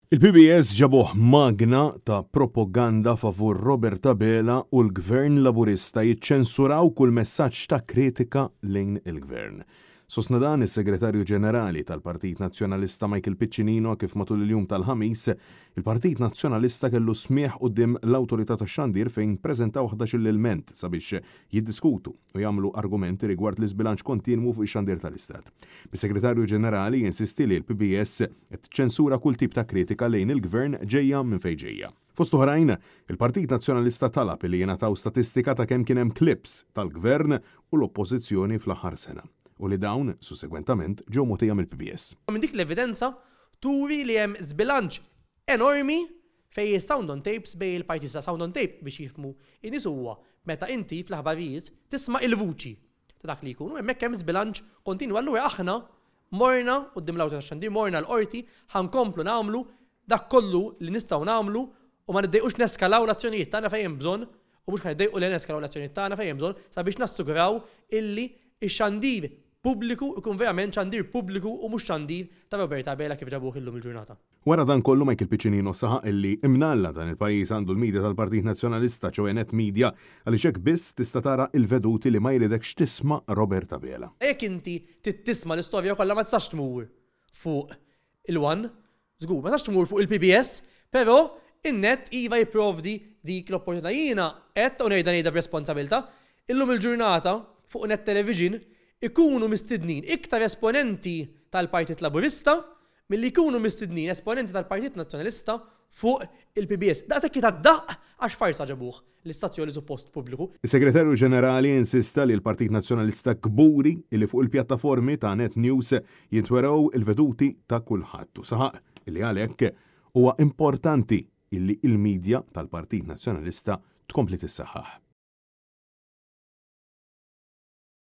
Il-PBS ġabuh magna ta' propaganda favur Robert Abela u l-Gvern Laburista jiċċensuraw kull messaġġ ta' kritika lejn il-Gvern. Sostna dan is-Segretarju Ġenerali tal-Partit Nazzjonalista Michael Piccinino kif matul il-jum tal-Ħamis, il-Partit Nazzjonalista kellu smigħ quddiem l-Awtorità tax-Xandir fejn preżentaw ħdax-il ilment sabiex jiddiskutu u jagħmlu argumenti rigward l-iżbilanċ kontinwu fuq ix-xandir tal-Istat. Bis-Segretarju Ġenerali jinsisti li l-PBS qed tiċċensura kull tip ta' kritika lejn il-Gvern ġejja minn fejn ġejja. Fost oħrajn, il-Partit Nazzjonalista talab li jingħataw statistika ta' kemm kien hemm clips tal-Gvern u l-Oppożizzjoni fl-aħħar sena u li dawn, sussegwentament, ġew mogħtija mill-PBS. Minn dik l-evidenza turi li hemm żbilanċ enormi Fejn is-sound on tapes bejn il-parties ta' sound on tape biex jifhmu in-nies huwa meta inti fl-aħbarijiet tisma' il-vuċi ta' dak li jkun u hemmhekk hemm żbilanċ kontinwu allura aħna morna quddiem l-Awtorità tax-Xandir morna l-Qorti ħa nkomplu nagħmlu dak kollu li nistgħu nagħmlu u ma niddejqux neskalaw l-azzjonijiet tagħna fejn hemm bżonn u mhux ħa niddejqu li neskalaw l-azzjonijiet tagħna fejn hemm bżonn sabiex nassiguraw illi x-xandir pubbliku jkun verament xandir pubbliku u mhux xandir ta' Robert Abela kif ġabuh illum il-ġurnata. Wara dan kollu Michael Piccinino saħaq illi imnalla dan il-pajjiż għandu l-media tal-Partit Nazzjonalista ċoe Net Media għaliex hekk biss tista' tara il-veduti li ma jridekx tisma' Robert Abela. Jekk inti trid tisma' l-istorja kollha ma tistax tmur fuq il-One, żgur, ma tistax tmur fuq il-PBS, però in-net iva jipprovdi dik l-opportunità. Jiena għedt u nerġa' ngħidha b'responsabilità, illum il-ġurnata fuq Net Television ikunu mistednin iktar esponenti tal-Partit Laburista milli jkunu mistednin esponenti tal-Partit Nazzjonalista fuq il-PBS. Daqshekk hi tad-daqq għax farsa ġabuh l-istazzjon li suppost pubbliku. Is-Segretarju Ġenerali insista li l-Partit Nazzjonalista kburi illi fuq il-pjattaformi ta' Net News jintwerew il-veduti ta' kulħadd u saħaq illi għalhekk huwa importanti illi il-media tal-Partit Nazzjonalista tkompli tissaħħaħ.